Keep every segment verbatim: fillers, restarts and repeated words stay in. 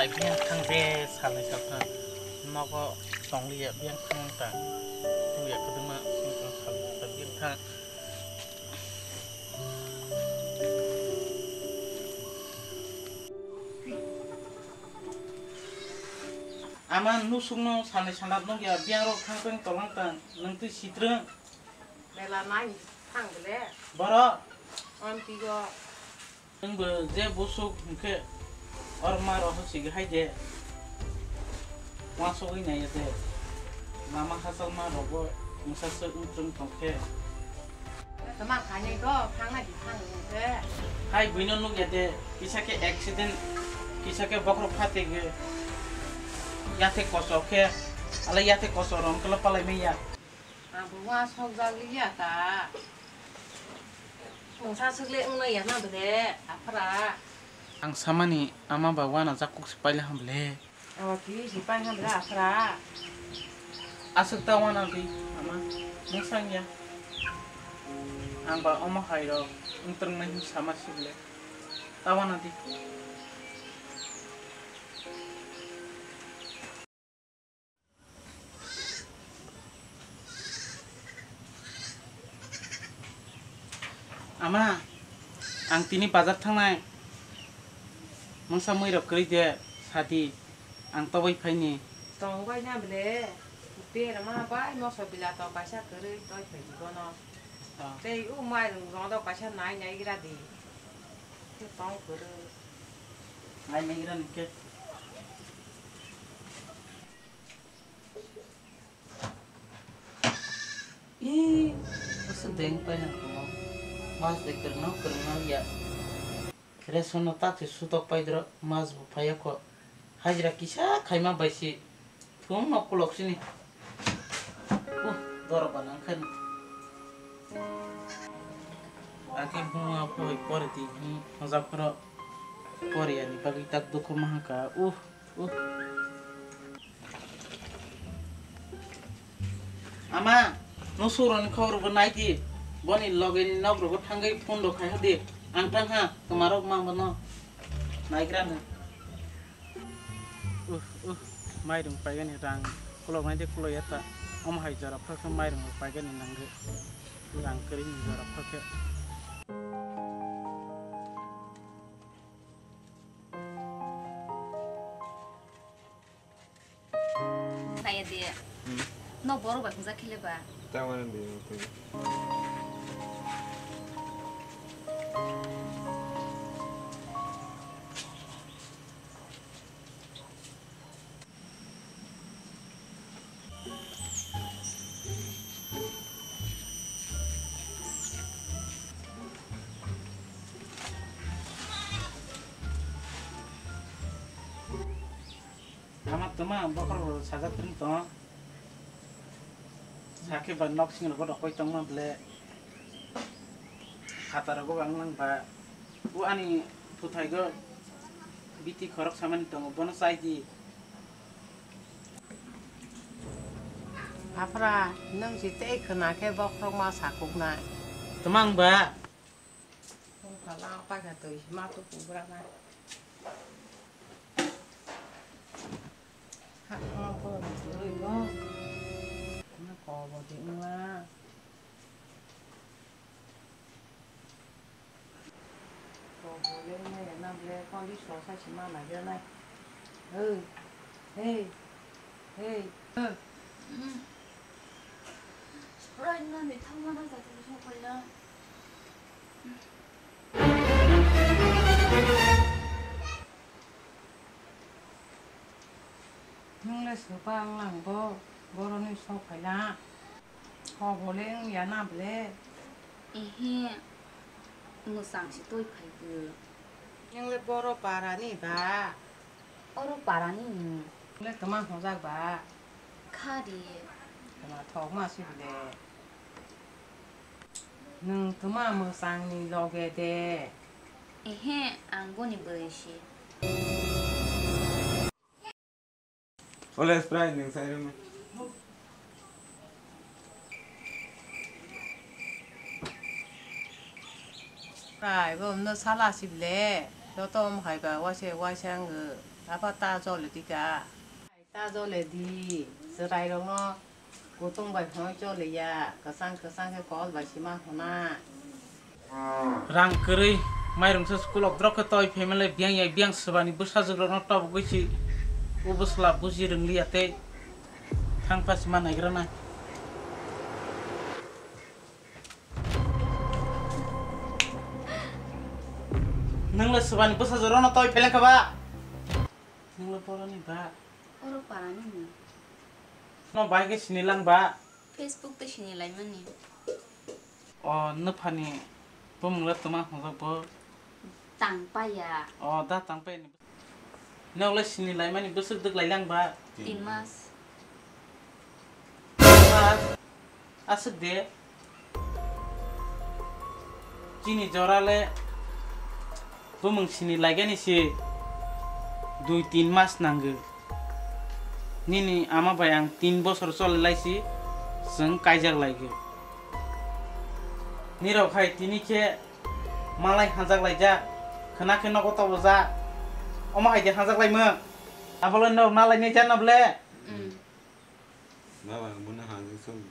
Biyang thang de salni salthang nogo tongliya biyang thang ta. Tungya kwdwma singtang salni salthang biyang thang. Ama nusukno salni salthang nukya biyang rok thang tang tolang tang nwng twi sitrwng. Bela nai thang bele. Borok. Amtigo. Nwng bo je busuk hwnkhe or ma rok sigi hai de. Uansugwi naiya de. Lama hachal ma rogo mungsa se wngtwng tongkhe. Tama khainai do, thangnai di thang hwnkhe. Hai buino nukya de, kisa khe accident, kisa khe bokhorok phatege. Yathek kochok khe, ala yathek kochok rok wngkhe palai manya. Ang bo uansukjak liya ta. Mungsa swk le wng manya na bwle, aphra. Ang samani ama ba uanajak kok se paila ham bwle. Abo twi si pai ham bwle, aphra. Aswk ta uana di, ama. Mungsa wngya. Ang ba omo hai rok wngtwrwngnai hin sama si bwle. Ta uana di. Ama, ang tini bazar thangnai. Mungsa mui rok kwrwi de, sadi, ang toboi phaini. Tong bai na bwle, berma bai moso bilato kaisa kwrwi toi phaidi bono. Ah. Tei o mairung rok kaisa nai nai gira di. Khe tong kwrwi. Nai nai gira ni khe. Ih, aswk deng pai na tongo. Mas de kwrwngno kwrwngno ya. Ration no tak se sutok pai dro, mas bo phaiya kho. Hajira kisa khaima bai si. Thum no kulok sini. Uh, doro ba nang khan. Ake bunga phoi pore di, hmm, hojak phoro pore ani bagwi tak dukhu maha ka. Uh. Uh. Ama, no suroni khobor bo nai di. Boni loge ni nok rogo thangwi phone rok khai di. Ang thang ha, toma rok ma bono. Naigra na. Uh, uh. Mairung paigani rang. Kulok nai di kulo yata. Om hai jora phakhe mairung paigani nangre. Rang kari ni jora phakhe. Naya de. Hmm. No borok bai hwnjak khe le ba? Tamo de. Ama tuma bokhorok sajak tong. Sakhe ba nok sing rogo rokoi tongma ble. Khata rogo ang lang ba. U ani phuthai go biti khorok samani tongo, bono chai di. Aphra, nwng si tei khwna khe bokhorok ma sakuknai. Tuma ang ba. Ung phala paikha twi ma tu kubra nai. Ha, ha, ko, ko, ko. Na ko bo de ungla. Ko bo le na ya na ble ko li so sa si ma na ya na. Hey, hey, hey. Sprite nani thangma na jati song khaina. Nwng le swpang lang bo, boroni sok phaina. Kok bo le wng ya na ble? Ehe, mwchang se twi phai bo. Nwng le boro para ni ba? Oro para ni nwng. Nwng le twma hwnjak ba? Kha di. Twma thok ma si ble. Nwng twma mwchang ni loge de? Ehe, ang boni bwrwi se. Ole Sprite nwng sai rwmani. Sprite bo no sala si ble. Joto om hai ba waise waise ang. Apa ta jole dika. Ta jole di, chwrai rokno kutung bai hwnwi chole ya, kwchang kwchang khe kol bai sima hwna. Rang kwrwi, mairung se school o drok khe toi phaimale biyang ya biyang swbani bwsajwk rokno tobogwi si, o bwsla buji rwngli ya tei thang pha sima naigra nai. Nwng le swbani bwsajwk rokno toi phaileng kha ba? Nwng le boroni ba? Oro parani ni. No bai khe sini lang ba? Facebook tei sini laimani. O nwphani bumung le twma hwnjak bo? Tang paya. O da tang paya ni. Nwng le sini laimani bwswk dwk lai lang ba? Tin mas. Tin mas? Aswk de. Chini jora le bumung sini laigani se dui tin mas nango. Nini ama bai ang tin bosor choli lai si chwng kaijak laigo. Nirok hai tini khe malai hanjak laijak, khwna khe nogo tobo jak. Omo hai de hanjak laimung. Abo le norok na lainai jano ble? Mm. Baba, ang bono hanjak song.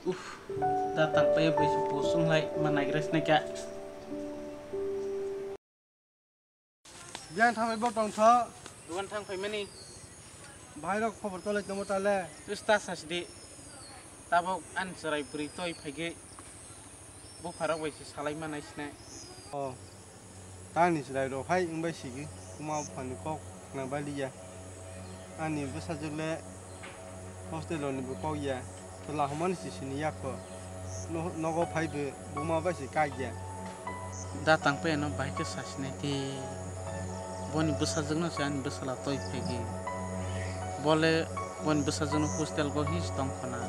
Uff, da tang pai bai se bo sung lai ma naigra sinai kha. Biyang thangbai bo tongtho. Dukan thang phaimani. Bhai rok khobor tolai tongmo tale. Twista sasidi. Tabok ani chwrai bwrwi toi phaigwi. Bupharok bai se salai manai sinai. O, tangni chwrai rok hai wngbai sigi, kuma buphani kok khna baliya. Ani bwsajwk le hostel rokni bo kok ya, chwla hwnmani se sini ya kho. No-, nogo phai bo buma bai se kak ya. Da tang pai ano bahai khe sa sinai di. Boni bwsajwk no se ani bwsala toi phai di. Bo le boni bwsajwk no hostel go his tong khna.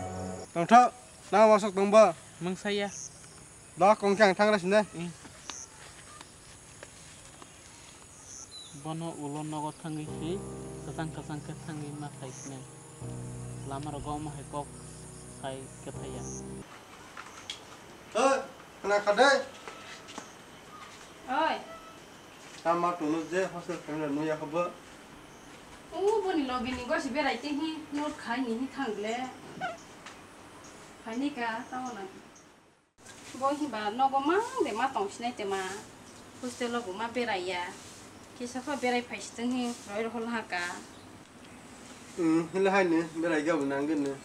Tongtho. Nang wasok tong ba? Mungsa ya. Da kong khe ang thang ra sine. Hmm. Bono ulo nogo thangwi si, kwchang kwchang khe thangwi ma sai sine. Lama rogo omo hai kok sai khe thaya. Oi, khna kha de. Oi. Tama tunu je hostel khna nuya kha bo. U boni logi ni gosi berai te hi note khai ni hi thang le. Phaini ka, tamo na. Bo hi ba nogo mang de ma tong sinai te ma. Hostel o bo ma berai ya. Kisa kho berai phai si tong hi roi rohol ha ka. Hmm, hila hai ni berai ga bo nang gini.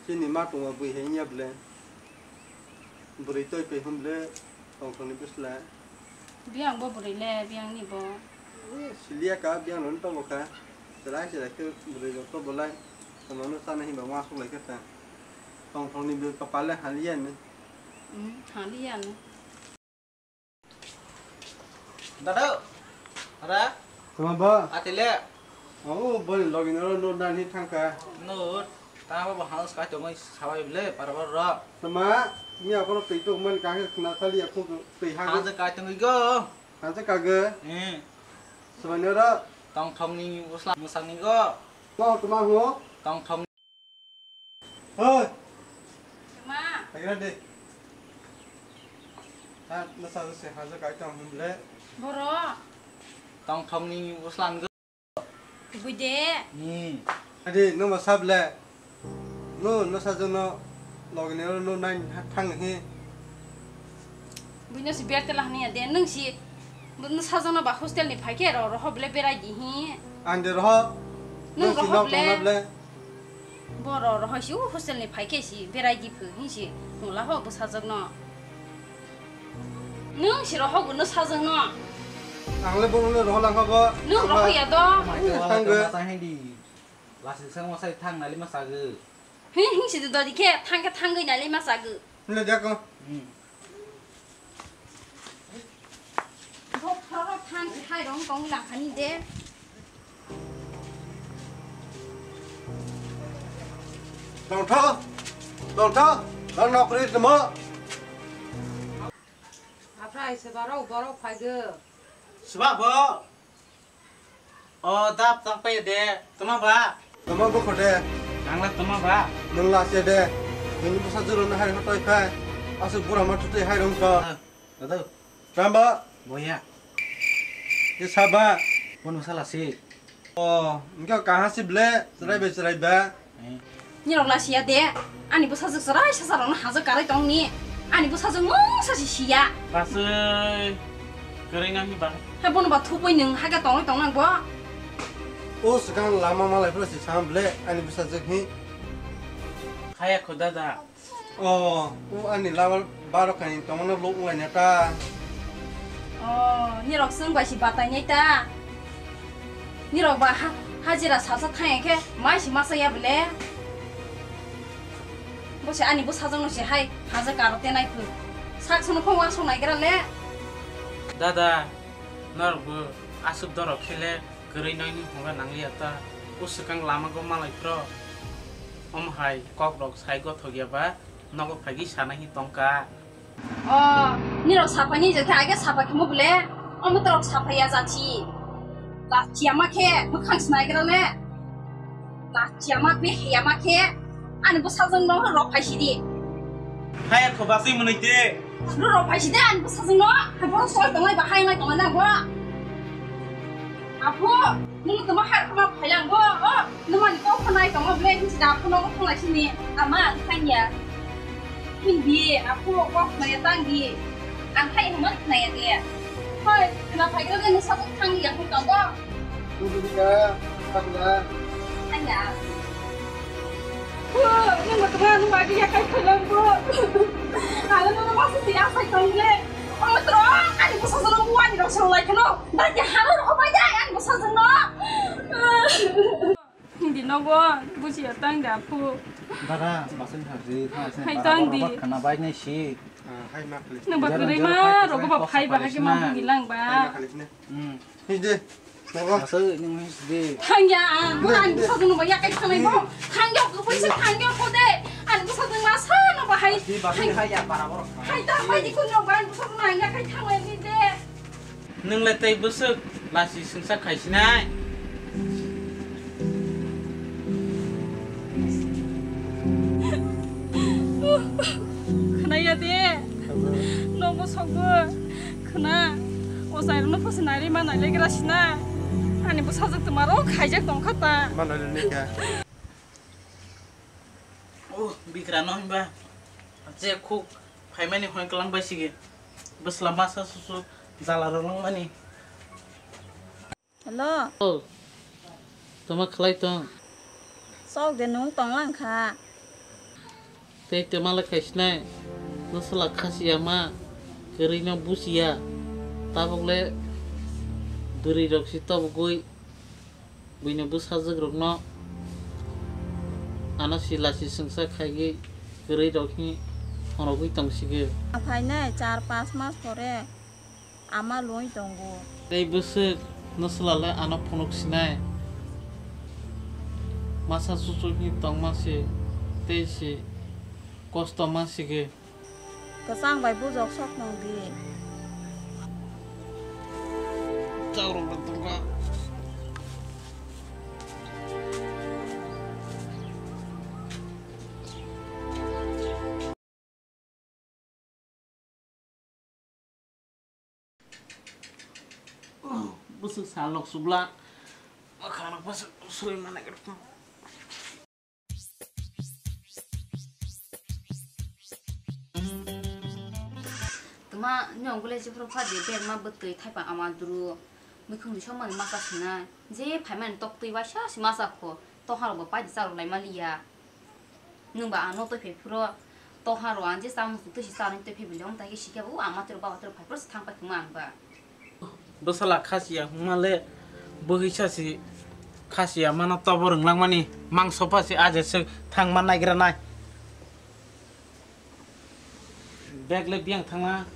Chini ma tong ma bui hai ya ble. Bwrwi toi pe hum ble tong thong ni bisla. Biyang bo bwrwi le, biyang ni bo. Eh, siliya ka, biyang rok tobo ka. Chwrai chwrai khe bwrwi rok tobo lai. Tamo no chana hinba uansuk lai khe ta. Tong thong ni bwrwi kapal le haliya ni. Hmm, haliya ni. Dada, ada? Tamo ba? Atile. Oh, boni logi no no dan hi thangka. No, ta ba hal skai to mai sawai ble, par par ra. Tama, mi akono tei to man ka he na sali aku tei ha. Hal skai to go. Hansa kage. Hmm. Swbaino ro. Tong thong ni usla musang ni go. Tong tuma ho. Tong thong. Hoi. Ma. Agira de. Ha, masa se hansa kai tong hum le. Boro. Tong thong ni usla ni go. Tubui de. Hmm. Adi, no ma sab le. No, no sa jono logni ro no nine thang hi. Buino si berte lah ni de, nung si. No sa jono ba hostel ni phai khe ro, roho ble berai di hi. Ang de roho. Nung si roho nok ble. Tong ble. Bo ro, roho si u hostel ni phai khe si berai di phu hi si. Nung la ho bo sa jok no. Nwng si rohok no sajwk no. Ang le bono le rohor lang kha bo. Nwng rohor ya do. Ang le thang de. Lasi sang ma sai thang nali ma sagw. Hing hing si do di khe thang khe thangwi nali ma sagw. Le de ko. Hmm. Bo phoro thang khai rong kong lang khani de. Tongtho, tongtho, nang nokri temo. Aphra ai se barok, borok phaigo. Seba bo. O dap tang pai de, toma ba. Toma bo khode. Nangla toma ba. Nangla se de. Nini bwsa juro na hai hotoi khai. Asuk bura ma thutui hai rong to. Ah, dadu. Tamba. Boya. Saba, bono sala si. O, hwnkhe kaham si ble, chwrai bai chwrai ba. Eh. Nirok lasiya de, ani bwsajwk chwrai sasa rokno hajak karai tongni. Ani bwsajwk mungsa si siya. Laswi, kwrwi nang hi ba? Hai bono ba thupui nwng haga tongwi tongnang bo. O swkang lama malai phano si sam ble, ani bwsajwk hi. Haya kho dada. O, o ani lama baro kani tongmano lok wnglaina ta. O, nirok chwng bai si batainai ta. Nirok ba ha-, hajira salsa thang khe mai si masa ya bele. Bo se ani bwsajwk no se hai haja karo tenai phu. Sak sono khong wasong nai gra le. Dada, norok bo aswk dorok khe le kwrwi nang ni hwnba nang liya ta. O swkang lama go malai phro. Omo hai kok rok sai gothok ya ba. Nogo phaigwi sana hi tongka. O, nirok saphai ni jothe age saphai khemo bole. Omo torok saphai ya jati. Lachiyama khe, mwkhang sinai gra le. Lachiyama, beheyama khe. Ani bwsajwk no rok phai sidi. Haya kho baswi mwnwi te. Rok phai sidi ani bwsajwk no. Hai borok soi tonglai ba hai nai tonglai na bo. Apo. Nung tongma hai khama phailang bo, o, nung ani kok khanai tongma ble, nung sida aphano kok khanai sini, ama ang khanya. Hindi, apo kok khanai tang di, ang khai hama khanai de. Hoi, khana phaigra de nung sabuk thang di, apo tong bo. Nung di ka, khana. Khanya. Bo, nung tongma nung agi ya khai phailang bo. Hala nung masa si asai tong le. Ang tro, ani bwsajwk no ani rok song lai kheno. Dai ke haro rok bai dai ani bwsajwk no. Hindi nogo buji ya tang da phu. Dara, basing thaji, thaji. Hai tang di. Khana bai nai si. Nang ba kwrwi ma rogo ba phai ba hake ma bugi lang ba. Hindi. Aswk nung his de. Thangya ang, bo ani bwsajwk no ba yakai thangnai bo. Thangya ko pui se thangya ko de. Ani bwsajwk ma sa no ba hai. Di ba hai ya para borok. Hai ta bai di kun no ba ani bwsajwk ma yakai thangnai ni de. Nung le tei bwswk lasi sungsa khai sinai. Khwnaya de. Nogo sogbo. Khwna. O jairokno phosi nairwi ma nailegra sina. Ani bwsajwk twmaro khaijak tongkha ta. Ma nailenikha. O bikra no hinba. Je khuk phaimani hoi kwlang bai sige. Bwsla masa susu jala rwlwng mani. Hello. O, toma khlai tong? Sok de nung tong lang kha. Tei toma le khai sinai, bwsala khasiya ma kwrwi no busiya, tabuk le bwrwi rok si tobogwi buino bwsajwk rok no ano si lasi swngsa khaigwi kwrwi rok hi phonogwi tong sigi. Phainai char panch mas pore. Ama loi tongo. Tei bwswk nwswla le ano phunuk sinai. Masa chuchuk ni tongma se tei se kosto ma sige. Kwchang bai bujok sok nang di. Chakrok rok tongkha. Bwswk sal rok chubla. Mwkhang rok bwswk suri manai rok. Tuma nyong gule jiphuru phadi bag ma bwtwi thaipa ama duru. Mikhung ni somani masa sinai. Je phaimani tok twi waisa si masa kho. Toha rok bo paidi charok lai maliya. Nwng ba ano twi phai phuro, toha rw ang je chamung twi si charwng twi phai bwle, wng tai khe sikhe bo, ang ma twi rw baba twi rw phai phuro se thang pai thwngma ang ba. Bwsala khasiya hwnma le, bwhwi sa si khasiya mano tobor wng langmani, mangso pha si aje swk thangma naigra nai. Bag le biyang thangma.